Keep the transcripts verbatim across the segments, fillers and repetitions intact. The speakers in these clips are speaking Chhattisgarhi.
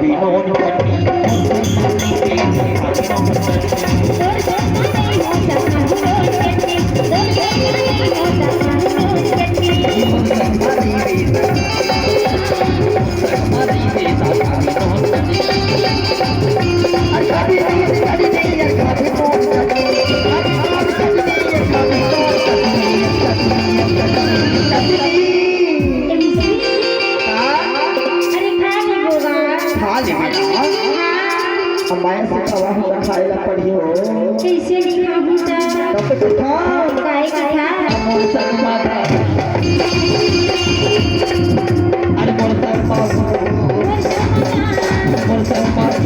अरे खा ले गोगा। खा ले बेटा। हाँ। अब माया से खवा हमरा खाए ला पड़ी हो। कैसे नहीं खाबू त? तब तो खा। काहे के खा? मोर संग माता। अरे मोर संग माता। मोर संग माता।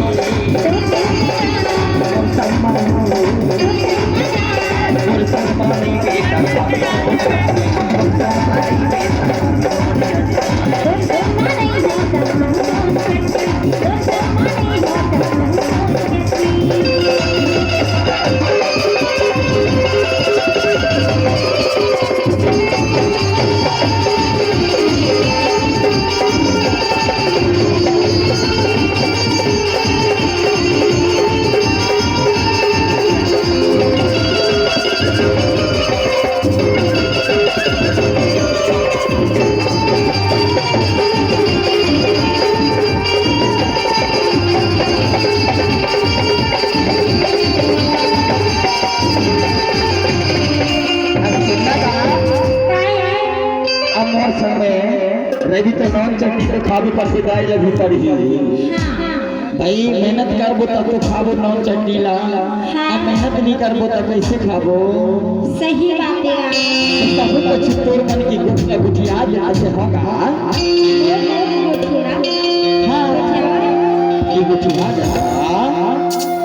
मोर संग माता। मोर संग माता। अब सुनना का? अब मोर संग में रही तो नॉन चटनी तो खाबे पर पिदाई लगी पड़ी। भाई, मेहनत करबो तब तो खाबो नॉन चटनी ला। हाँ। अब मेहनत नहीं करबो तब कैसे खाबो? सही बात है यार। तब कुछ तोर मन की गुठिया गुठिया आज होगा। वो लोग गुठिया। हाँ। गुठिया। ये गुठिया जा।